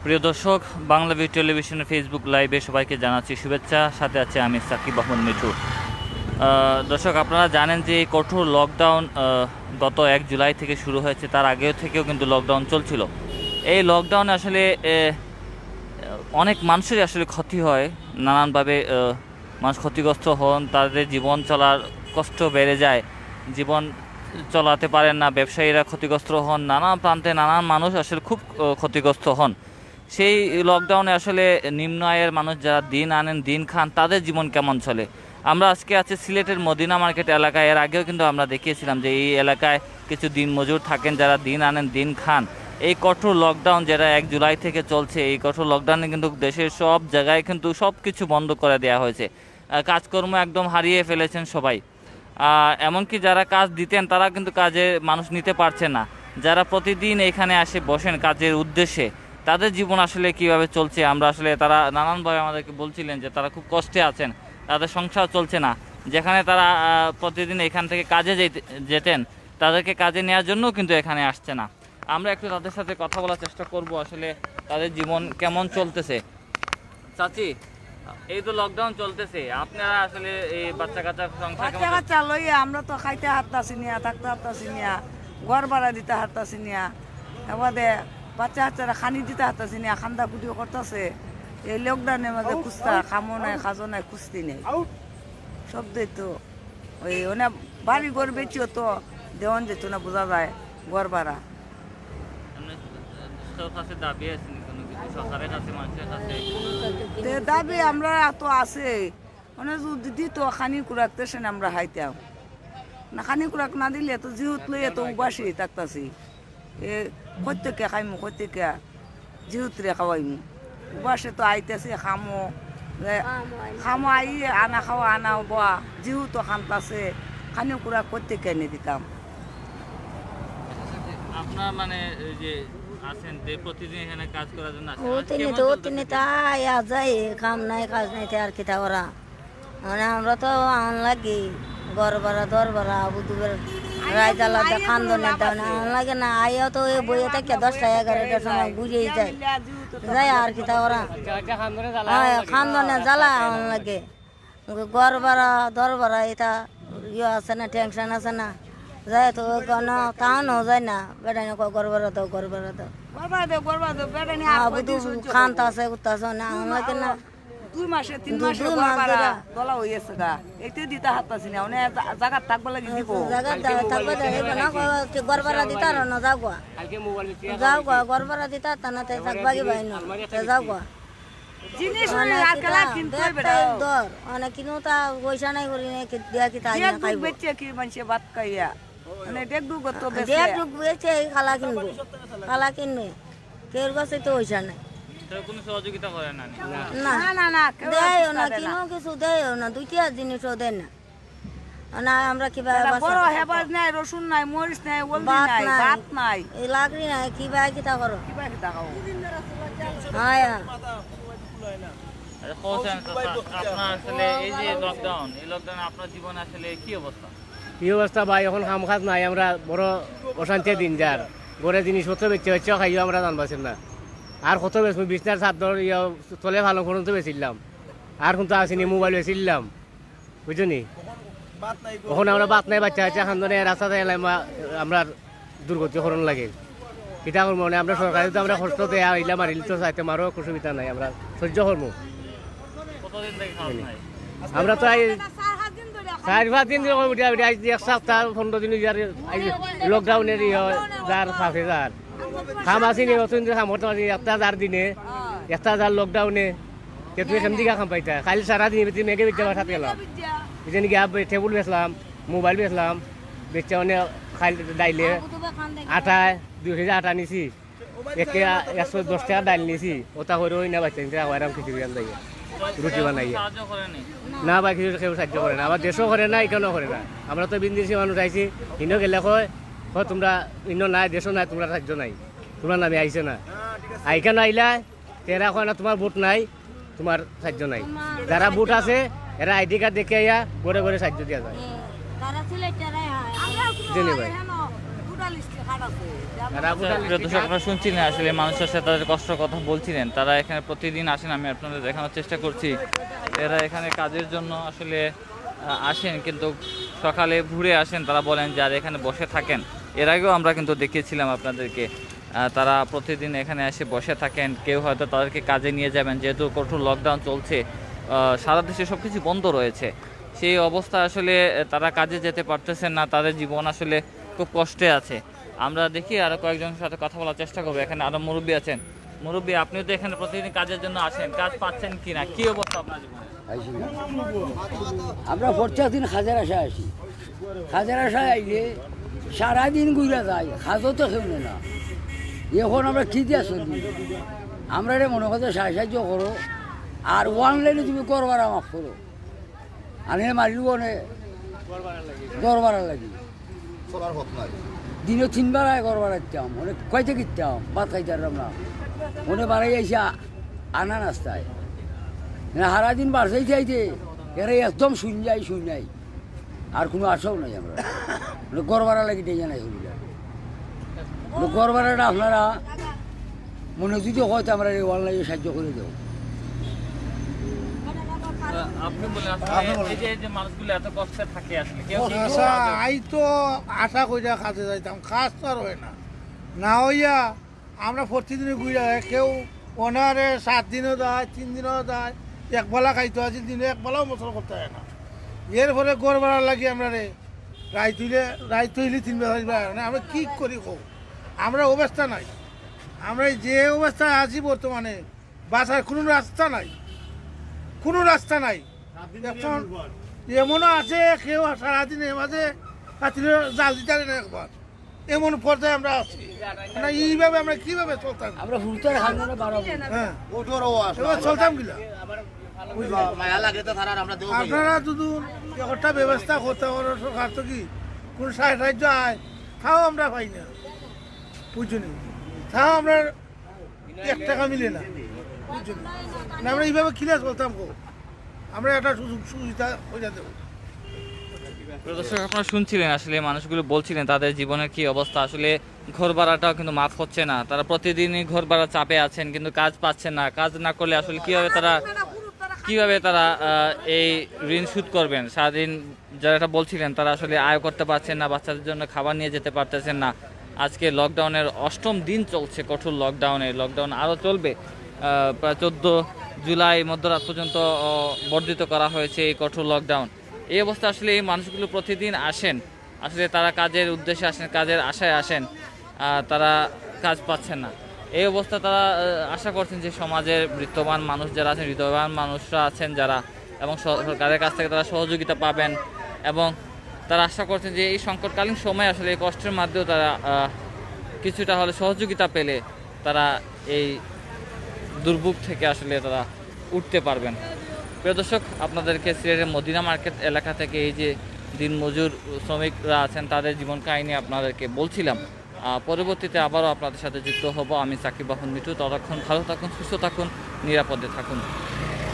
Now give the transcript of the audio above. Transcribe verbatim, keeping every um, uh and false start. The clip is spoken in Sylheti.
প্রিয় দর্শক, বাংলা ভিউ টেলিভিশনের Facebook লাইভে সবাইকে জানাচ্ছি শুভেচ্ছা। সাথে আছি আমি সাকিব আহমদ মিঠু। আহ, দর্শক, আপনারা জানেন যে এই কঠোর লকডাউন, আহ, গত এক জুলাই থেকে শুরু হয়েছে, তার আগেও থেকেও কিন্তু লকডাউন চলছিল। এই লকডাউনে আসলে, এ, অনেক মানুষেরই আসলে ক্ষতি হয় নানানভাবে। আহ, মানুষ ক্ষতিগ্রস্ত হন, তাদের জীবন চলার কষ্ট বেড়ে যায়, জীবন চালাতে পারেন না, ব্যবসায়ীরা ক্ষতিগ্রস্ত হন, নানা প্রান্তে নানান মানুষ আসলে খুব, আহ, ক্ষতিগ্রস্ত হন। সেই লকডাউনে আসলে নিম্ন আয়ের মানুষ যারা দিন আনেন, দিন খান, তাদের জীবন কেমন চলে? আমরা আজকে আছি সিলেটের মদিনা মার্কেট এলাকায়। এর আগেও কিন্তু আমরা দেখিয়েছিলাম যে এই এলাকায় কিছু দিনমজুর থাকেন, যারা দিন আনেন, দিন খান। এই কঠোর লকডাউন যেটা এক জুলাই থেকে চলছে, এই কঠোর লকডাউনে কিন্তু দেশের সব জায়গায় কিন্তু সব কিছু বন্ধ করে দেওয়া হয়েছে। আহ, কাজকর্ম একদম হারিয়ে ফেলেছেন সবাই। আহ, এমনকি যারা কাজ দিতেন, তারা কিন্তু কাজে মানুষ নিতে পারছে না। যারা প্রতিদিন এখানে আসে বসেন কাজের উদ্দেশ্যে, তাদের জীবন আসলে কিভাবে চলছে, আমরা আসলে, তারা নানানভাবে আমাদেরকে বলছিলেন যে তারা খুব কষ্টে আছেন, তাদের সংসার চলছে না। যেখানে তারা, আহ, প্রতিদিন এখান থেকে কাজে যেতে-, যেতেন, তাদেরকে কাজে নেওয়ার জন্য কিন্তু এখানে আসছে না। আমরা একটু তাদের সাথে কথা বলার চেষ্টা করব, আসলে তাদের জীবন কেমন চলতেছে। চাচি, এই তো লকডাউন চলতেছে, আপনারা আসলে এই বাচ্চা কাচ্চার সংসার কেমন বাচ্চা চলছে? কাচ্চা লইয়া আমরা তো খাইতে হারতাছি না, থাকতে হারতাছি না, ঘর ভাড়া দিতে হারতাছি না, এবারে বাচ্চা কাচ্চারা খানি দিতে হারতাছি না, খান্দা কুটিও করতেছে। এই লকডাউনের মধ্যে কুস্তা, খামো নাই, খাজো নাই, কুস্তি নেই, সব দেই তো। ওই ওনে বাড়ি ঘর বেচিও তো দেওয়ান যেত না, বোঝা যায় ঘর ভাড়া। এমনি সব কাছে দাবি আছে নি কোনো কিছু? সরকারের কাছে, মানুষের কাছে? তে দাবি আমরা তো আছে, মানে যদি দিত খানি কুরাক, তে সেন আমরা খাইতাম। না, খানি কুরাক না দিলে তো জিহুত লইয়া তো উপাসে থাকতাছি। এ, কইতে কে খাইমু, কইতে কে জিহুতরে খাওয়াইমু? উপাসে তো আইতেছে, খামো, এ, খামো আই, আনা খাওয়া, আনা বয়া, জিহুত খান্তাছে, খানি কুরাক কইতে কে এনে দিতাম। আপনার মানে এই যে আছেন, যে প্রতিদিন এখানে কাজ করার জন্য আসেন, ও আজ তিনি কেমন তো, ও চলতেছে তিনি দিন? তাই আজ যাই, কাম নাই, কাজ নাই, তে আর কিতা করা? মানে আমরা তো আন লাগি, ঘর ভাড়া, দর ভাড়া, আবু দুবের রাইত আলাদা, খান্দনের দাম আন লাগে না। আইয়া তো এই বইয়ে থাকে দশটা এগারোটার সময় ঘুরিয়ে যায়। যাই আর কিতা করা? হ্যাঁ, খান্দনে জ্বালা আন লাগে। ঘর ভাড়া, দর ভাড়া, এটা ইয়ে আছে না, টেনশন আছে না। যাই তো ওই কোনো তাও ন যায় না, বেটা নিয়ে কয়, "ঘর ভাড়া দাও, ঘর ভাড়া দাও।" ঘর ভাড়া দাও, ঘর ভাড়া দাও, বেটা নিয়ে আর আবু কয়দিন দু সহ্য খান করবো? আছে, উত্তাস না, আন লাগে না। দুই মাসে, তিন দুই, মাসে দুই ঘর মাস ভাড়া ধরে। দলা হয়ে গেছে গা। এতে দিতে হারতাছি না, মানে জা-, জাগাত থাকবার লাগি দিব। জাগাত থাকবার লাগি দিব না, কয়, "ঘর ভাড়া দিতে আর না, যাও গো। যাও গো, ঘর ভাড়া দিতে আর না, তাই থাকবা কি বাইন, তাই যাও গো।" জিনিস মানে নাই, আর কিতা, কালা কিনতে হবে ব্যাগটাই বেটা। দর, মানে কিনো তা পয়সা নাই করি নাই, কি দিয়া কিতা আইনা ডেক ডুক খাইবো? বেচে কি মানষে ভাত খাইয়া? মানে ডেক ডুক তো বেচে। ডেক ডুক বেচে এই কালা কিনবো, কালা কিনবে। কেউর কাছে তো পয়সা নাই। কেউ কোনো সহযোগিতা করে না নি? না। না, না, না, কেউ আর দেয় কিছু না, করে না। কিনো কিছু দেয় না, দুইটা জিনিসও দেয় না। না, আমরা কিভাবে এটা বাঁচা? বড় হেবাজ নাই, রসুন নাই, মরিচ নাই, হলদি ভাত নাই, নাই। ভাত নাই। এই লাকড়ি নাই, কিভাবে কিতা করো? কিভাবে কিতা খাও? হ্যাঁ। আচ্ছা, কওছেন তো, আপনার আসলে এই যে লকডাউন, এই লকডাউনে আপনার জীবন আসলে কি অবস্থা? কি অবস্থা ভাই, এখন কাম কাজ নাই, আমরা বড় অশান্তির দিন যার। ঘরে জিনিসপত্র বেচে বেচে খাইও আমরা জান বাঁচের না। আর কত বেচমু, বিছনার চাদর, ইয়া, তলে পালং পর্যন্ত বেচিলাম। আর কিন্তু আসেনি, মোবাইল বেচিলাম। বুঝছো নি? এখন আমরা ভাত নাই, বাচ্চা কাচ্চা খান্দনে রাস্তাত এলাম, আমরা দুর্গতি করন লাগে। কিতা করবো মানে, আমরা সরকারে তো আমরা কষ্ট দেয়া, ইলা মারিল তো চাইতে মারো, অসুবিধা নাই, আমরা সহ্য করবো। কতদিন থেকে খাওয়া নাই? আমরা তো এই চার পাঁচ দিন ধরে উঠে উঠে আইছি, এক সপ্তাহ, পনেরো দিন হইয়া আইছি, লকডাউনের ইয়ে যার ফাঁসে যার। কাম আসেনি, অতদিন ধরে কাম করতে পারছি, একটা যার দিনে, একটা যার লকডাউনে। তে তুমি কেমন দিকে কাম পাইতা? কাল সারা দিন ভিতরে মেঘে ভিজা বাসাত গেলাম। এই যে নাকি আব-, টেবুল বেচলাম, মোবাইল বেচলাম, বেচা মানে খাইল ডাইলে আটা, দুই কেজি আটা নিছি, একে একশো দশ টাকা ডাইল নিছি, ওটা করে ওই না বাচ্চা নিতে আবার আমি খিচুড়ি আনতে যাই, রুটি বানাই। সাহায্য করেনি? না ভাই, কিছু কেউ সাহায্য করে না, আমার দেশও করে না, এখানেও করে না। আমরা তো বিদেশি মানুষ আইছি, হিনো গেলে কয়, কয়, "তোমরা ইনো নাই, দেশও নাই, তোমরা সাহায্য নাই, তোমরা নামে আইছে না।" আর এখানে আইলা, তেরা কয় না, "তোমার ভোট নাই, তোমার সাহায্য নাই।" যারা ভোট আছে, এরা আইডি কার্ড দেখে আইয়া ঘরে ঘরে সাহায্য দিয়া যায়। তারা সিলেটারাই হয়। জি নি ভাই। আচ্ছা, প্রিয় দর্শক, আপনারা শুনছিলেন আসলে মানুষের সাথে তাদের কষ্টর কথা বলছিলেন। তারা এখানে প্রতিদিন আসেন, আমি আপনাদের দেখানোর চেষ্টা করছি। এরা এখানে কাজের জন্য আসলে আহ, আসেন, কিন্তু সকালে ভোরে আসেন। তারা বলেন যে আর এখানে বসে থাকেন। এর আগেও আমরা কিন্তু দেখিয়েছিলাম আপনাদেরকে। আহ, তারা প্রতিদিন এখানে এসে বসে থাকেন। কেউ হয়তো তাদেরকে কাজে নিয়ে যাবেন, যেহেতু কঠোর লকডাউন চলছে, আহ, সারা দেশে সব কিছু বন্ধ রয়েছে। সেই অবস্থা আসলে আহ, তারা কাজে যেতে পারতেছেন না। তাদের জীবন আসলে খুব কষ্টে আছে। আমরা দেখি আরো কয়েকজনের সাথে কথা বলার চেষ্টা করবো। এখানে আরো মুরব্বী আছেন। মুরব্বী, আপনি তো এখানে প্রতিদিন কাজের জন্য আসেন, কাজ পাচ্ছেন কি না, কি অবস্থা আপনার জীবনে? পাইছি না। আমরা প্রত্যেক দিন কাজের আশায় আসি, কাজের আশায় আইলে সারাদিন ঘুরা যায়, কাজও তো কেউ নেয় না। এখন আমরা কি দিয়া চলি? আমরা রে মনে করতে সাহায্য সাহায্য করো, আর অনলাইনে তুমি করবার মাফ করো। আমি মারলু অনে ঘর ভাড়া লাগি। চলার পথ নাই। দিনে তিনবার আয় ঘর ভাড়া দিতাম, অনে কইতে কিতাম, ভাত খাইতাম না। অনে বাড়াই আইসা আনা নাস্তায়। মানে সারাদিন বাড়তেই চাইতে, এরা একদম শুন যাই, শুন যাই। আর কোনো আশাও নাই আমরা। মানে ঘর ভাড়া লাগি ডেকে নাই হইল। মানে ঘর ভাড়াটা আপনারা মনে যদি হয় তো আমরা এই অনলাইনে সাহায্য করে দেব। আহ, আপনি বলেন আসলে আপনি বলেন। এই যে, এই যে মানুষগুলো এত কষ্টে থাকে আসলে, কেউ কি আচ্ছা, আই তো আশা করি কাজে যাইতাম, কাজ তো আর হয় না। না হইয়া আমরা প্রতিদিনই ঘুরে যাই, কেউ অনারে সাত দিনও যায়, তিন দিনও যায়, এক বেলা খাইতো আছে, দিনে এক বেলাও মোচন করতে হয় না। এর ফলে ঘর ভাড়া লাগি আমরা রে রাইত হইলে, রাইত হইলে তিন বেলা, চার বেলা, মানে আমরা কি করি কও? আমরা অবস্থা নাই। আমরা এই যে অবস্থায় আছি বর্তমানে, বাঁচার কোনো রাস্তা নাই, কোনো রাস্তা নাই। এখন এমনও আছে কেউ সারাদিন এর মাঝে রাত্রে জাল দিতে পারে না একবার, এমন পর্যায়ে আমরা আছি। মানে এইভাবে আমরা কিভাবে চলতাম? আমরা হুরুতার খানদানে বাড়াবো। হ্যাঁ। ওটারও আসলে এবার চলতাম কিনা? মায়া লাগে তো তারা, আমরা দেবো। আপনারা যদি একটা ব্যবস্থা করতে পারো সরকার তো কি কোন সাহায্য সাহায্য আয়, তাও আমরা পাই না, বুঝছো নি? তাও আমরা এক টাকা মিলে না, বুঝছো নি? না, আমরা এইভাবে কিনে চলতাম গো, আমরা একটা সুযোগ সুবিধা হয়ে দেবো। প্রিয় দর্শক, আপনারা শুনছিলেন আসলে মানুষগুলো বলছিলেন তাদের জীবনের কি অবস্থা। আসলে ঘর ভাড়াটাও কিন্তু মাফ হচ্ছে না, তারা প্রতিদিনই ঘর ভাড়া চাপে আছেন, কিন্তু কাজ পাচ্ছেন না। কাজ না করলে আসলে কিভাবে তারা, কিভাবে তারা আহ, এই ঋণ শোধ করবেন? সারাদিন যারা এটা বলছিলেন তারা আসলে আয় করতে পারছেন না, বাচ্চাদের জন্য খাবার নিয়ে যেতে পারতেছেন না। আজকে লকডাউনের অষ্টম দিন চলছে, কঠোর লকডাউনে, লকডাউন আরও চলবে। আহ, প্রায় চোদ্দ জুলাই মধ্যরাত পর্যন্ত আহ, বর্ধিত করা হয়েছে এই কঠোর লকডাউন। এই অবস্থা আসলে এই মানুষগুলো প্রতিদিন আসেন, আসলে তারা কাজের উদ্দেশ্যে আসেন, কাজের আশায় আসেন, আহ, তারা কাজ পাচ্ছেন না। এই অবস্থা তারা আহ, আশা করছেন যে সমাজের বিত্তবান মানুষ যারা আছেন, হৃদয়বান মানুষরা আছেন যারা, এবং স- সরকারের কাছ থেকে তারা সহযোগিতা পাবেন, এবং তারা আশা করছেন যে এই সংকটকালীন সময়ে আসলে এই কষ্টের মধ্যেও তারা আহ, কিছুটা হলে সহযোগিতা পেলে তারা এই দুর্ভোগ থেকে আসলে তারা উঠতে পারবেন। প্রিয় দর্শক, আপনাদেরকে সিলেটের মদিনা মার্কেট এলাকা থেকে এই যে দিনমজুর শ্রমিকরা আছেন তাদের জীবন কাহিনী আপনাদেরকে বলছিলাম। আহ, পরবর্তীতে আবারও আপনাদের সাথে যুক্ত হব আমি সাকিব আহমদ মিঠু। ততক্ষণ ভালো থাকুন, সুস্থ থাকুন, নিরাপদে থাকুন।